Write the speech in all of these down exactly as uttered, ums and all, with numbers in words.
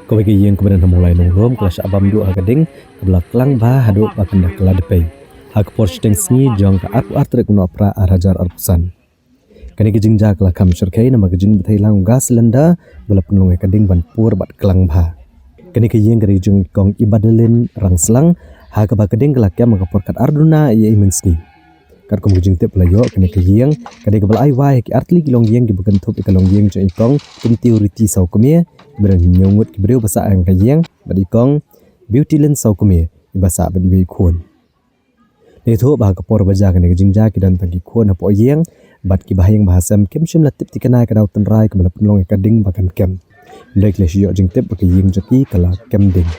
Kawei ka ïing kaba don ha Mawlai Nongrum ka la shah bam duh ha ka ding kaba la klang bha haduh ba kan da kylla dpei ha ka por shiteng sngi jong ka arphew ar tarik u Nohprah ar hajar arphew san. Kane ka jingjia ka la kham shyrkhei namar ka jingbthei lang u gas cylinder ba la pynlong ïa ka ding ban pur bad klang bha. Kane ka ïing ka dei jong i kong Ibadalin Rangslang ha kaba ka ding ka la kem ha ka por kat ar duna ïa i mynsngi. Katkum ka jingtip ba la ïoh, kane ka ïing ka dei kaba la ai wai ha ki artylli ki longïing kiba kynthup ïa ka longïing jong i kong Pyntiw Riti Sawkmie, kiba don hynñiew ngut ki briew ba sah ha ka ïing, bad i kong Beautylin Sawkmie iba sah bad iwei i khun. La ïathuh ba ha ka por ba jia kane ka jingjia ki don tang ki khun hapoh ïing bad kiba ha ïing ba ha sem kim shym la tip thikna ïa ka daw tynrai kaba la pynlong ïa ka ding ba kan kem. Hynrei ki la shu ïoh jingtip ba ka ïing jong ki ka la kem ding.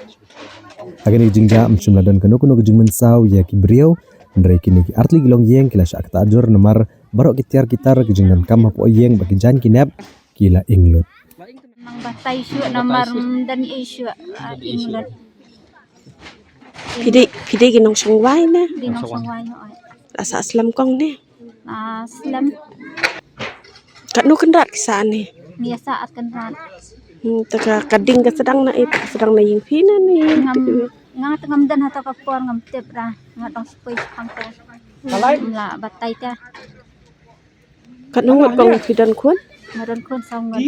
Ha kane ka jingjia ym shym la don kano kano ka jingmynsaw ïa ki briew, hynrei kine ki artylli ki longïing ki la shah ktah jur namar baroh ki tiar ki tar ki jingdonkam hapoh ïing bad ki jaiñ ki nep ki la ing lut. Nang batai shuh namar ym don ei shuh, ah, ing lut. Phi dei, phi dei ki nongshong wai ne? Dei nongshong wai, hooid. La sah slem kong ne? La slem. Katno kynrad ki sah ne? Ngi ïa sah ar kynrad. Hmm, te ka, ka ding ka sdang na ïa, ka sdang na ïing phi ne, ne ïing phi? Ngam, nga te ngam don hato ka por, ngam tip ra. Nga dang shu poi shaphang te. Ngam lah batai te. Katno ngut kong phi don khun? Nga don khun saw ngut.